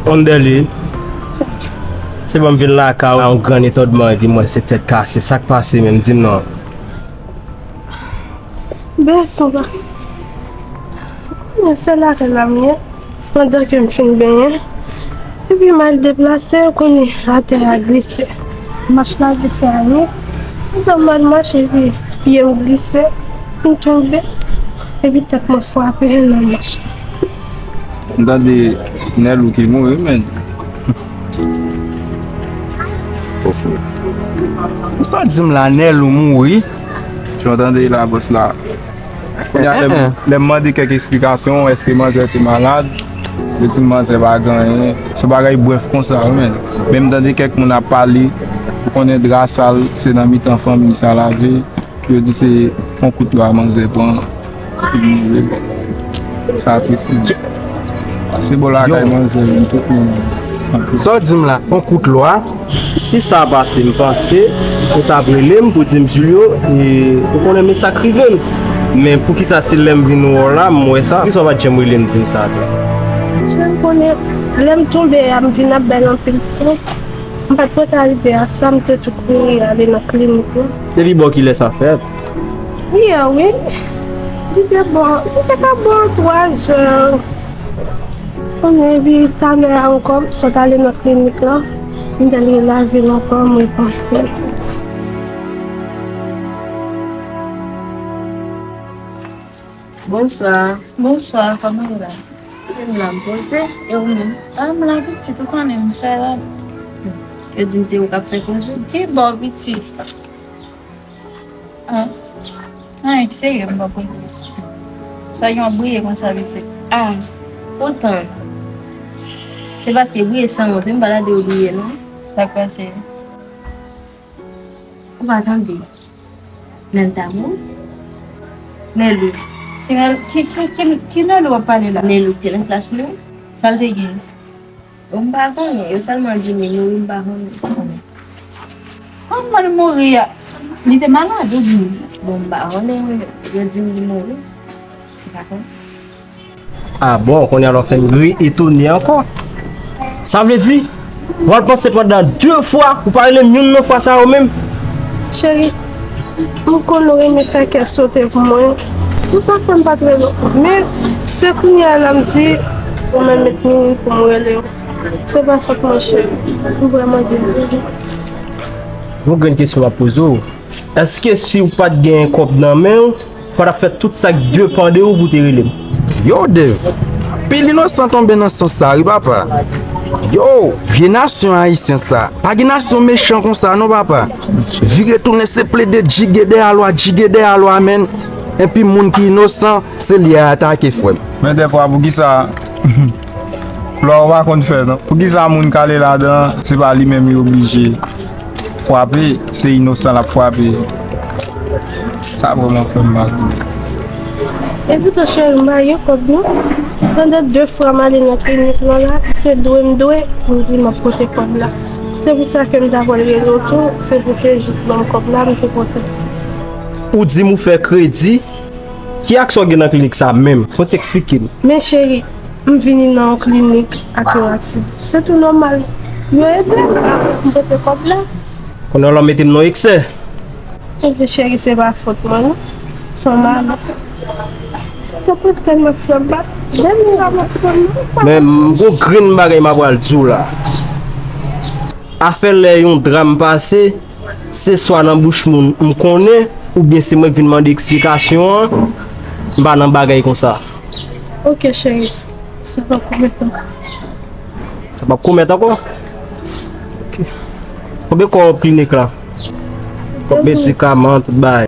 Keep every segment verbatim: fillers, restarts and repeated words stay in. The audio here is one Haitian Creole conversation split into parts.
Anderly, se bon m vin lakay ou, yon grann etònman, epi m wè se tèt kase. Sa k pase menm? Di m non. Bèson pa. Konnen se lakay la m ye. Pandan ke m fin benyen, epi m al deplase, ou konnen atè a glise. Mach la glise anyen. Pandan m al mache, epi pye m glise, m tonbe, epi tèt mwen frape nan mach la. M tande Nèlou ki mouri, men. Sa w di m la, Nèlou mouri? Jan w tande la, bòs la. Kounye a, lè m, lè m mande kèk eksplikasyon, èske manzè te malad? Yo di m manzè pa gen anyen. Se yon bagay brèf konsa, wi, men. Men m tande kèk moun ap pale, ou konnen dra sal, se nan mitan fanmi sa lave. Yo di se yon kout lwa manzè pran. Sa tris, men. Se bò lakay manzè, men, tout moun. Sa w di m la, yon kout lwa? Si sa pase, m panse ou t ap rele m pou di m, Julio, e, ou konnen men sa k rive m. Men poukisa se lè m vin wè w la, m wè sa? Poukisa w pa t janm rele m di m sa tou? Jan m konnen, lè m tonbe a, m vin ap bèl anpil san. M pa t prepare lide a sa, m te tou kouri ale nan klinik la. Depi bò kilè sa fèt? Yè, wi. Li te bò, li te ka bò twa zè. Konnen epi talè a ankò, m sot ale nan klinik la. M t al relave l ankò, m repanse. Bonswa. Bonswa, kòman w la? M la, m poze, e ou menm? A, m la, pitit, ou konnen m fè rad. Yo di m se ou k ap fè koze. Ki bò, pitit? A, anyen k serye m poko di. Sa gen w ap briye konsa, pitit? A, poutan, se paske briye sanwont, wi, m pa ta dwe w briye, non. Sa k pase? Ou pa tande? Nèl ta mouri? Nèlou. Ki Nèl, ki, ki, ki, ki Nèlou w ap pale la? Nèlou ki te nan klas nou. Sa l te gen? Bon, m pa konnen. Yo sèlman di m li mouri, m pa konnen. Kòman l mouri a? Li te malad oubyen? Bon, m pa konnen. Yo di m li mouri. M pa konnen. A bon, kounye a la w fè m re etone ankò. Sa vle di, w al panse pandan de fwa, ou pa rele m youn nan fwa sa yo menm? Cheri, m konn ou renmen fè kè sote pou mwen. Se sa k fè m pa t rele w. Men, se kounye a la m di, ou menm met minit pou m rele w. Se pa fòt mwen, cheri. M vrèman dezole. Yon grenn kesyon m ap poze w. Èske si w pa t gen kòb nan men w, pa t ap fè tout sa k depann de ou pou w te rele m? Yo, Dave, anpil inosan tonbe nan sans sa wi, papa. Yo, vye nasyon ayisyen sa. Pa gen nasyon mechan konsa non, papa. Vire tounen se plede djige dèyè lwa, djige dèyè lwa, menn. Epi moun ki inosan, se li y ap atake, frè m. Men dèfwa, poukisa lwa ou pa konn fè, non? Poukisa moun k ale ladan, se pa li menm yo oblije frape, se inosan l ap frape? Sa vrèman fè m mal. Epoutan, cheri, m pa gen kòb, non. Pandan de fwa m ale nan klinik lan la, se dwe m dwe, m di m ap pote kòb la. Se pou sa ke m ta pral rele w tou, se pou te jis ban m kòb la, m te pote. Ou di m ou fè kredi? Ki aksè w gen nan klinik sa menm? Fò w ti eksplike m. Men cheri, m vini nan yon klinik ak yon aksidan. Se tou nòmal. Yo ede m, apre m pote kòb la. Kounye a w mete m nan eksè. Ebyen cheri, se pa fòt mwen non. Se yon malè. Tanpri, tèlman frè m pa, dènye la mwen frè m non. Men m gon grenn bagay m ap pral di w la. Afè lè yon dram pase, se swa nan bouch moun m konnen, oubyen se mwen k vin mande eksplikasyon an, m pa nan bagay konsa. Ok, cheri. Sa p ap komèt ankò. Sa p ap komèt ankò? Ok. Konbyen kòb klinik la? Kòb medikaman, tout bagay.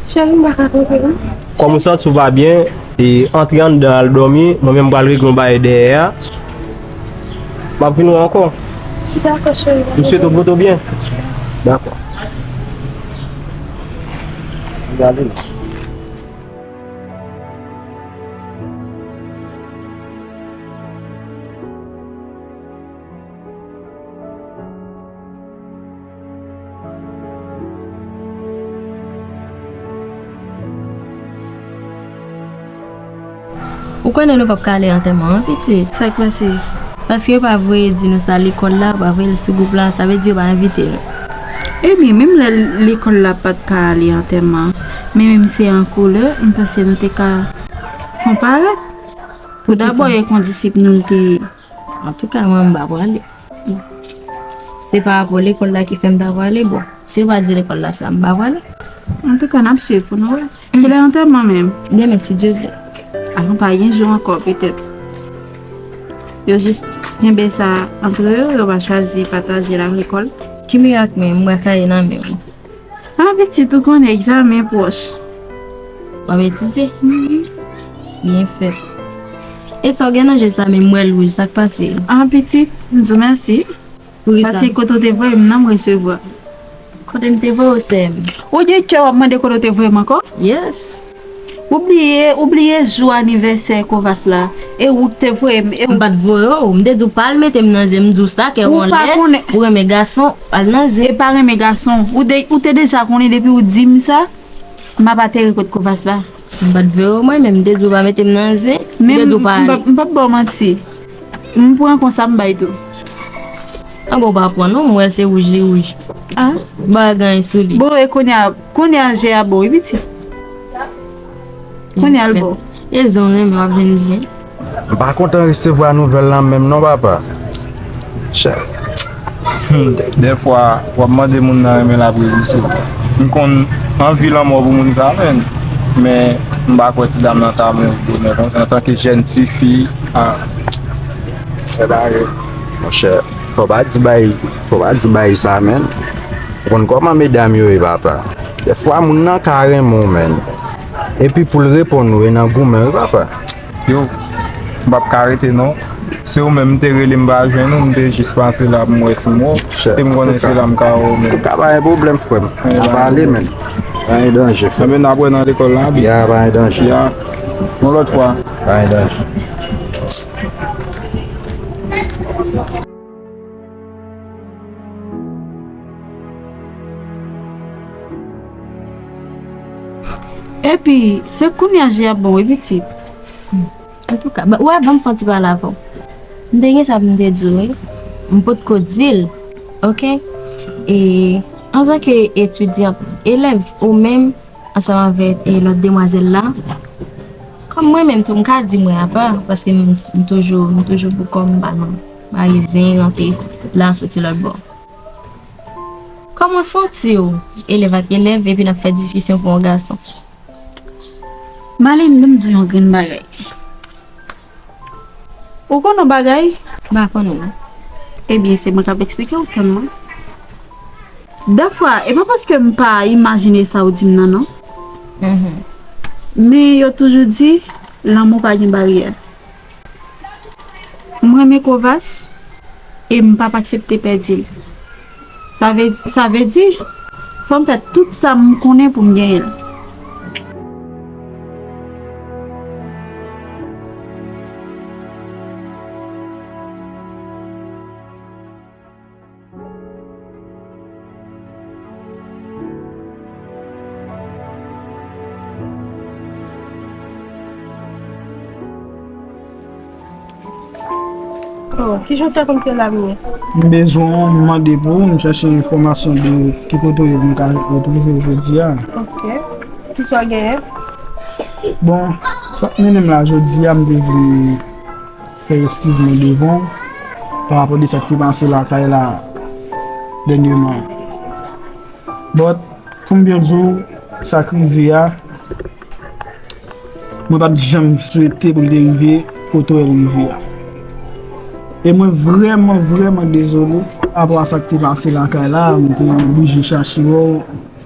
Cheri, m pa ka kanpe non. Kòm ou santi w pa byen, e antre anndan al dòmi, mwen menm m pral regle yon bagay dèyè a. M ap vin wè w ankò. Dakò, cheri. M swete w pote w byen. Dakò. Gade. Ou konnen nou p ap ka ale antèman an, pitit. Sa k pase? Paske yo pa voye di nou sa lekòl la, yo pa voye l sou gwoup la, sa vle di yo pa envite nou. Ebyen, menm lè lekòl la pa t ka ale antèman, men menm se an koulè, m panse nou te ka fè yon parèt. Poukisa? Pou dabò, e kondisip nou l te ye. Antouka, mwen, m pa prale. Se pa rapò lekòl la ki fè m ta prale, bon. Si yo pa di lekòl la sa, m pa prale. Antouka, n ap swiv pou nou wè. Kilè antèman menm? Demen, si Dye vle. A, pa gen jou ankò, petèt. Yo jis kenbe sa antre yo, yo pa chwazi pataje l ak lekòl. Ki mirak menm, m wè kaye nan men w. A, pitit, ou konnen egzamen pwòch. W ap etidye? Byen fèt. E sa w gen nan je sa menm, m wè l wouj, sa k pase? A, pitit, m di w mèsi. Poukisa? Paske kote w te voye m nan, m resevwa. Kote m te voye w, sè m? Ou gen kè w ap mande kote w te voye m ankò? Yes. Ou bliye, ou bliye jou anivèsè Kovas la. E ou k te voye m, e ou... M pa t voye w, m te di w pa al mete m nan zen, m di w sa, kè w anlè, ou renmen gason, al nan zen. E pa renmen gason. Ou de, ou te deja konnen depi ou di m sa, m ap atere kot Kovas la. M pa t voye w mwen, men m te di w pa mete m nan zen, m te di w pa ale. M p ap, m p ap ba w manti. M pran konsa m bay tou. An bon, pa pran non, m wè se wouj li wouj. A? Bagay sou li. Bon, e kounye a, kounye a je a bon, wi pitit. Kounye a l bon. E zon renmen w ap jwenn je. M pa kontan resevwa nouvèl lan menm non, papa. Chè. Hmm, dèfwa, w ap mande moun nan renmen l ap revisye w. M konn anvi lanmò pou moun sa menm. Men, m pa kwè ti dam nan ta mouri bonè konsa antanke jèn tifi. A. Se bare. Monchè, fò w pa di bagay, fò w pa di bagay sa, menn. Ou konn kòman medam yo ye, papa. Dèfwa, moun nan ka renmen w, menn. Epi pou l reponn ou, e nan goumen, wi, papa. Yo, m p ap ka rete non. Se ou menm, m te rele m pa jwenn ou, m te jis pase la pou m wè si m wè w. Chè, te m konnen se la m ka wè w menm. Antouka, pa gen pwoblèm, frè m. N a pale, menn. Pa gen danje, frè m. Enben, n ap wè nan lekòl la, wi. Ya, pa gen danje. Ya, yon lòt fwa. Pa gen danje. Epi, se kounye a je ap bon, wi, pitit. Antouka, ba, w a ban m fè yon ti pale avè w. M te gen sa pou m te di w, wi. M potko di l, oke? E, antanke etidyan, elèv, ou menm, ansanm avèk, e, lòt demwazèl la, kòm mwen menm tou, m ka di mwen apa, paske m, m toujou, m toujou pou kò m, m pa nan mayi zen, rantre la, soti lòt bò. Kòman w santi w, elèv ak elèv, epi n ap fè diskisyon pou yon gason? Malin, ban m di w yon grenn bagay. Ou konn yon bagay? M pa konnen non. Ebyen, se mwen k ap eksplike w, tann mwen. Dèfwa, e pa paske m pa imajine sa ou di m nan, non. Mhm. Men yo toujou di, lanmou pa gen baryè. M renmen Kovas e m p ap aksepte pèdi l. Sa vle, sa vle di, fò m fè tout sa m konnen pou m genyen l. Oh, kijan w fè konn se la m ye? M bezwen w, m mande pou ou, m chèche enfòmasyon de ki kote w ye pou m ka retwouve w jodi a. Ok. Kisa w genyen? Bon, sa k mennen m la jodi a, m te vle fè eskiz mwen devan w pa rapò de sa k te pase lakay la dènyèman. But, pou m byen di w, sa k rive a, mwen pa t janm swete pou l te rive kote w wè l rive a. E mwen vrèman, vrèman dezole, pa rapò a sa k te pase lakay la, m te oblije chache wè w,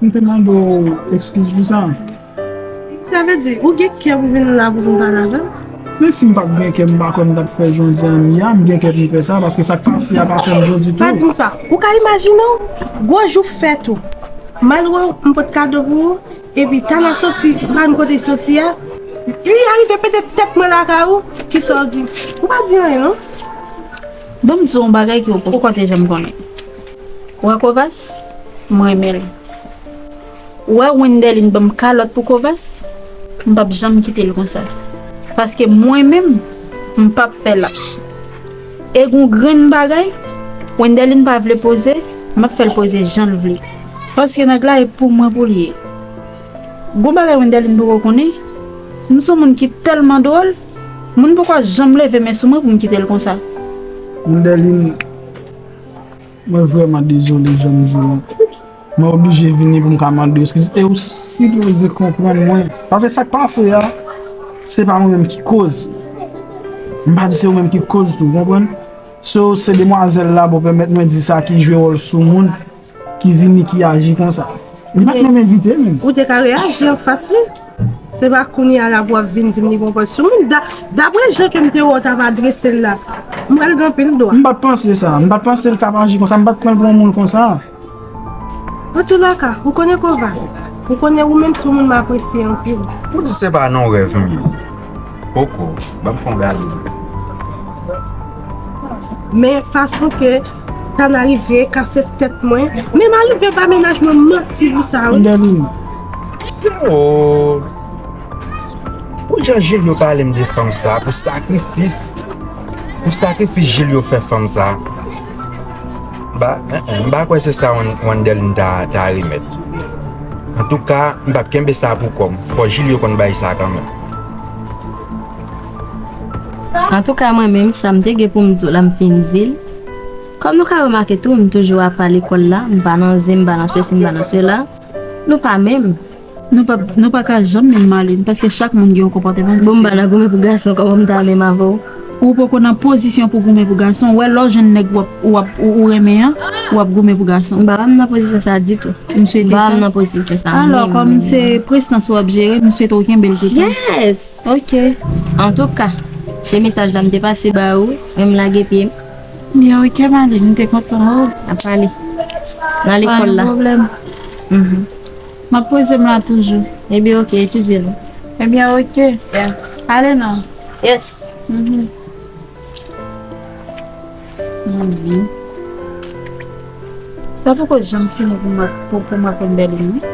m te mande w eskiz pou sa. Sa vle di, ou gen kè pou vin la pou nou pale avè m? Men si m pa t gen kè, m pa kwè m t ap fè jan w di a, m gen kè pou m fè sa, paske sa k pase a pa fè m byen ditou. Pa di m sa. Ou ka imajine w, gwo jou fèt ou. M al wè w, m pot kado pou ou, epi Tana soti, pa konn kote l soti a. Li arive pete tèt mwen lakay ou, kisa w di? Ou pa di anyen, non. Ban m di w yon bagay ke w poko te janm konnen. Ou wè Kovas? M renmen l. Ou wè Wendeline ban m kalòt pou Kovas? M p ap janm kite l konsa. Paske mwen menm, m p ap fè lach. E gon grenn bagay, Wendelin pa vle poze, m ap fè l poze jan l vle. Paske nèg la e pou mwen pou l ye. Gon bagay Wendelin poko konnen, m se yon moun ki tèlman dwòl, moun poko janm leve men sou mwen pou m kite l konsa. Wendelin, mwen vrèman dezole jan m di w lan. Mwen oblije vini pou m ka mande w eskiz. E ou sipoze konprann mwen. Paske sa k pase a, se pa mwen menm ki koz. M pa di se ou menm ki koz tou, ou konprann? So, se demwazèl la, bon, pèmèt mwen di sa, ki jwe wòl soumoun, ki vini, ki aji konsa. Li pa t menm envite menm. Ou te ka reyaji anfas li. Se pa kounye a la pou w ap vin di m li pran pòz sou moun. Da-, dapre jan ke m te wè w t ap adrese l la, m pral gen anpil dwa. M pa t panse sa. M pa t panse l t ap aji konsa. M pa t pran l pou yon moun konsa. Antoulaka, ou konnen Kovas. Ou konnen ou menm se yon moun m apresye anpil. Ou di se pa nan rèv m ye. Poko, ban m fè yon gade. Men fason ke Tana rive kase tèt mwen, men m a rive ba mennaj mwen manti pou sa, wi. Wendelin. Se o. Pou jan Jilyo pale m de fanm sa, pou sakrifis, pou sakrifis Jilyo fè fanm sa. M pa, en, en, m pa kwè se sa Wan-, Wendelin ta, ta remèt. Antouka, m p ap kenbe sa pou kò m. Fò Jilyo konn bay sa kanmenm. Antouka, mwen menm, sa m te gen pou m di w la, m fin di l. Kòm nou ka remake tou, m toujou apa lekòl la, m pa nan zen, m pa nan sesi, m pa nan sela. Nou pa menm. Nou pa, nou pa ka janm menm, Malin, paske chak moun gen yon konpòteman diferan. Bon, m pa nan goumen pou gason, kòman m ta menm avè w? Ou poko nan pozisyon pou goumen pou gason. Ou wè, lè w jwenn nèg w ap, w ap, ou, ou renmen an, w ap goumen pou gason. M pa wè m nan pozisyon sa ditou. M swete sa. M pa wè m nan pozisyon sa. Alò, kòm se prestans w ap jere, m swete w kenbe l toutan. Yes! Ok. Antouka, se mesaj la m te pase ba ou, men m lage pye m. Byen, ok, Malin, m te kontan, o. N ap pale. Nan lekòl la. Pa gen pwoblèm. Mhm. M ap poze m la toujou. Ebyen, ok, etidye nou. Ebyen, ok. Yeah. Ale non. Yes. Mhm. Mhm. Sa poko janm fini pou mwen, pou, pou mwen konn Bèlin, wi.